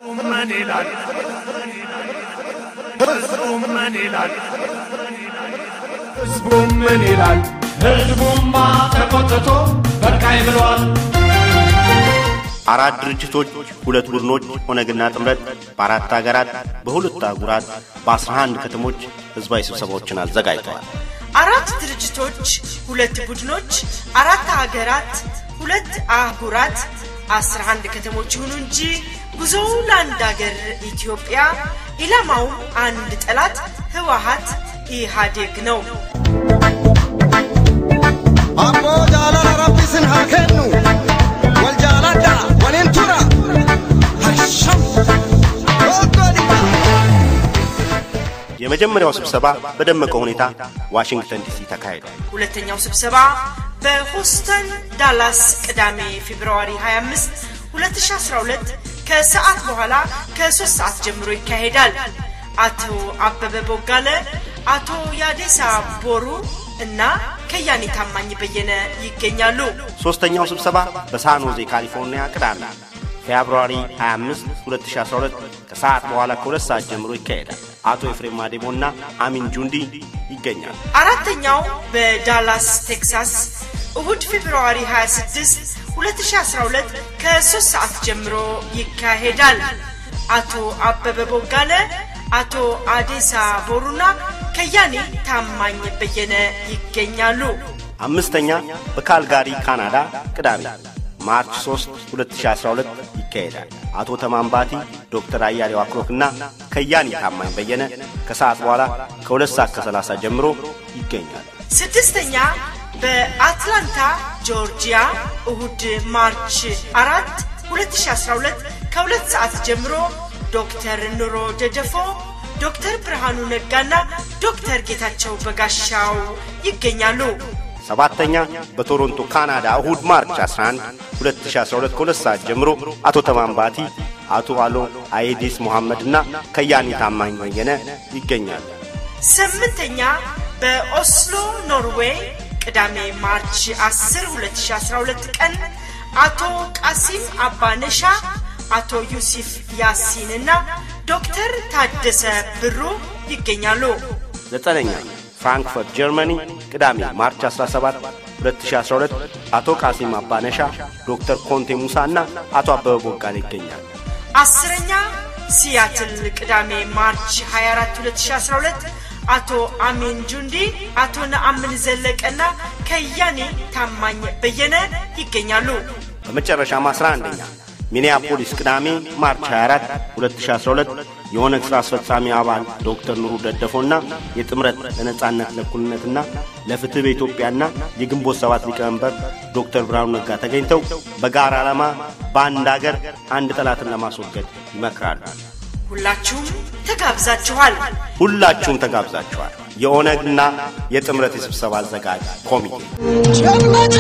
ምን ይላል? ህዝቡ ምን ይላል? ህዝቡ ምን ይላል? ህዝቡማ ተቆጥቶ በቃኝ ብሏል። አራት ድርጅቶች፣ ሁለት ቡድኖች፣ ኦነግና ጥምረት በአራት ሀገራት በሁለት አህጉራት በ11 ከተሞች ህዝባዊ ስብሰባዎችን አዘጋጅተዋል። አራት ድርጅቶች፣ ሁለት ቡድኖች፣ አራት ሀገራት፣ ሁለት አህጉራት፣ 11 ከተሞች ይሁኑ እንጂ ጉዞው ለአንድ ሀገር ኢትዮጵያ፣ ኢላማውም አንድ ጠላት ህወሓት ኢህአዴግ ነው። Abboo jaalala rabbi sin haa kennu wal jaaladha waliin tura hasham godgodhi. የመጀመሪያው ስብሰባ በደመቀ ሁኔታ ዋሽንግተን ዲሲ ተካሂዷል። ሁለተኛው ስብሰባ በሆስተን ዳላስ ቅዳሜ February 25 2012 ከሰዓት በኋላ ከ3 ሰዓት ጀምሮ ይካሄዳል። አቶ አበበ ቦጋለ፣ አቶ ያዴሳ ቦሩ እና ከያኒ ታማኝ በየነ ይገኛሉ። ሶስተኛው ስብሰባ በሳን ሆዜ ካሊፎርኒያ ቅዳሜ February 25 2012 ከሰዓት በኋላ ከሁለት ሰዓት ጀምሮ ይካሄዳል። አቶ ኤፍሬም ማዴቦና አሚን ጁንዲ ይገኛሉ። አራተኛው በዳላስ ቴክሳስ እሁድ February 26 2012 ከ3 ሰዓት ጀምሮ ይካሄዳል። አቶ አበበ ቦጋለ፣ አቶ አዴሳ ቦሩና ከያኒ ታማኝ በየነ ይገኛሉ። አምስተኛ በካልጋሪ ካናዳ ቅዳሜ March 3 2012 ይካሄዳል። አቶ ተማም ባቲ፣ ዶክተር አያሌው አክሎክና ከያኒ ታማኝ በየነ ከሰዓት በኋላ ከሁለት ሰዓት ከ30 ጀምሮ ይገኛሉ። ስድስተኛ በአትላንታ ጆርጂያ እሁድ March 4 2012 ከሁለት ሰዓት ጀምሮ ዶክተር ኑሮ ደደፎ፣ ዶክተር ብርሃኑ ነጋና ዶክተር ጌታቸው በጋሻው ይገኛሉ። ሰባተኛ በቶሮንቶ ካናዳ እሁድ March 11 2012 ከሁለት ሰዓት ጀምሮ አቶ ተማም ባቲ፣ አቶ አሎ አይዲስ መሐመድና ከያኒ ታማኝ በየነ ይገኛሉ። ስምንተኛ በኦስሎ ኖርዌይ ቅዳሜ March 10 2012 ቀን አቶ ቃሲም አባነሻ፣ አቶ ዩሲፍ ያሲን እና ዶክተር ታደሰ ብሩ ይገኛሉ። ዘጠነኛ ፍራንክፈርት ጀርመኒ ቅዳሜ March 17 2012 አቶ ቃሲም አባነሻ፣ ዶክተር ኮንቴ ሙሳ እና አቶ አበበ ቦጋለ ይገኛሉ። አስረኛ ሲያትል ቅዳሜ March 24 2012 አቶ አሚን ጁንዲ፣ አቶ ነአምን ዘለቀና ከያኒ ታማኝ በየነ ይገኛሉ። በመጨረሻም 11ኛ ሚኒያፖሊስ ቅዳሜ March 24 2012 የኦነግ ሥራ አስፈጻሚ አባል ዶክተር ኑሩ ደደፎና የጥምረት ለነጻነት ለእኩልነትና ለፍትህ በኢትዮጵያና የግንቦት ሰባት ሊቀመንበር ዶክተር ብርሃኑ ነጋ ተገኝተው በጋራ ዓላማ በአንድ አገር አንድ ጠላትን ለማስወገድ ይመክራሉ። ሁላችሁም ተጋብዛችኋል። ሁላችሁም ተጋብዛችኋል። የኦነግና የጥምረት የስብሰባ አዘጋጅ ኮሚቴ ጨመጨ።